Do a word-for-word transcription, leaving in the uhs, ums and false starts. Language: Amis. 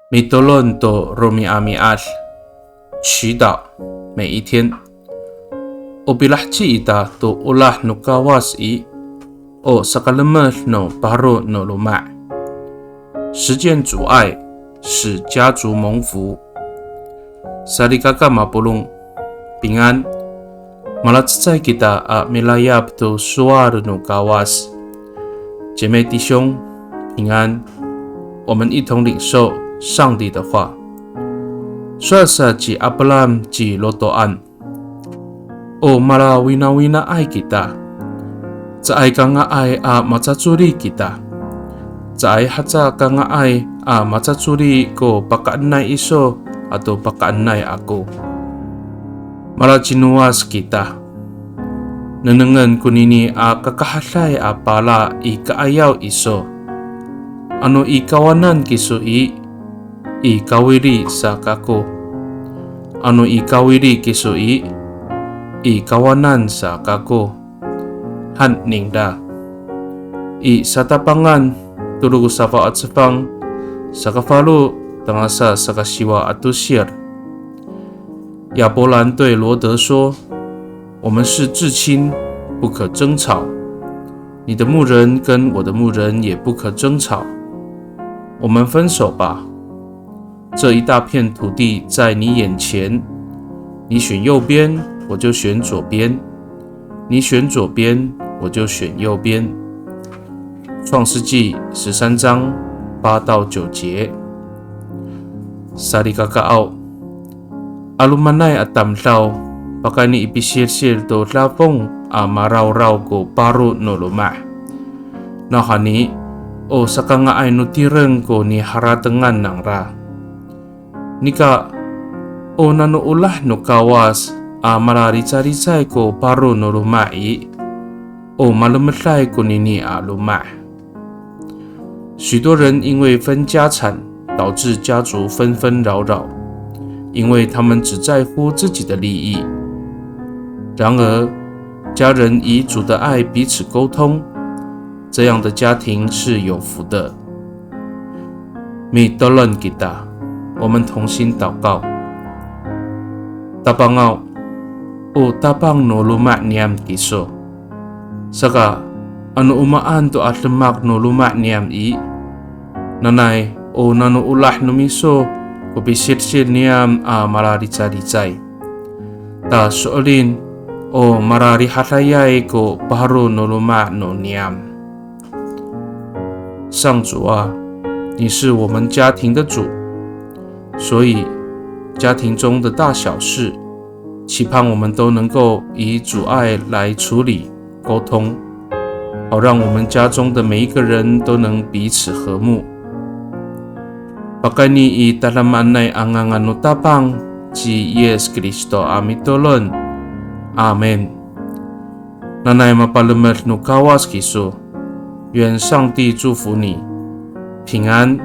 Mitolon to romi'ami'ad, 祈祷每一天。O pilaheci ita to olah no Kawas i, o sakalemed no paro no loma'. 实践主爱，使家族蒙福。Salikaka mapolong, 平安。Malacecay kita a milayap to sowal no Kawas. 姐妹弟兄，平安。我们一同领受上帝的话。Sowal sa ci Abraham ci Lotoan, o malawinawinaay kita. Caay ka nga'ay a macacoli kita. Caay haca ka nga'ay a macacoli ko pakaenay iso ato pakaenay ako. Malacinowas kita. Nengnengen konini a kakahaday a pala i ka'ayaw iso. Ano i kawanan kiso i, i kawili sa kako. Ano i kawili kiso i, i kawanan sa kako, han ningra. I Satapangan tolo ko safaw a cefang, sakafalo tangasa sakasiwa a tosir. 亚伯兰对罗得说：“我们是至亲，不可争吵。你的牧人跟我的牧人也不可争吵。我们分手吧。这一大片土地在你眼前，你选右边，我就选左边；你选左边，我就选右边。”创世纪十三章八到九节。Salikakaaw, 'alomanay a tamdaw, pakayni i pisilsil to dafong a marawraw ko paro no loma'. Nawhani, o sakanga'ay no tireng ko niharatengan nangra. Nika, o nano olah no Kawas a malalicalicay ko paro no loma' i, o malemeday konini a loma'. 许多人因为分家产，导致家族纷纷扰扰，因为他们只在乎自己的利益。然而，家人以主的爱彼此沟通，这样的家庭是有福的。Mitolon kita, 我们同心祷告。Tapangaw, o Tapang no loma' niyam kiso. Saka, ano o maan to a demak no loma' niyam i, nanay o nano olah no miso ko pisilsil niyam a malalicalicay. Ta so'elin, o malalihadayay ko paro no loma' no niyam. 上主啊，你是我们家庭的主，所以家庭中的大小事，期盼我们都能够以主爱来处理、沟通，好让我们家中的每一个人都能彼此和睦。Pakayni i tadamaanay a ngangan no Tapang ci Yis Kristo a mitolon. Amin. Nanay mapalemed no Kawas kiso. 愿上帝祝福你，平安。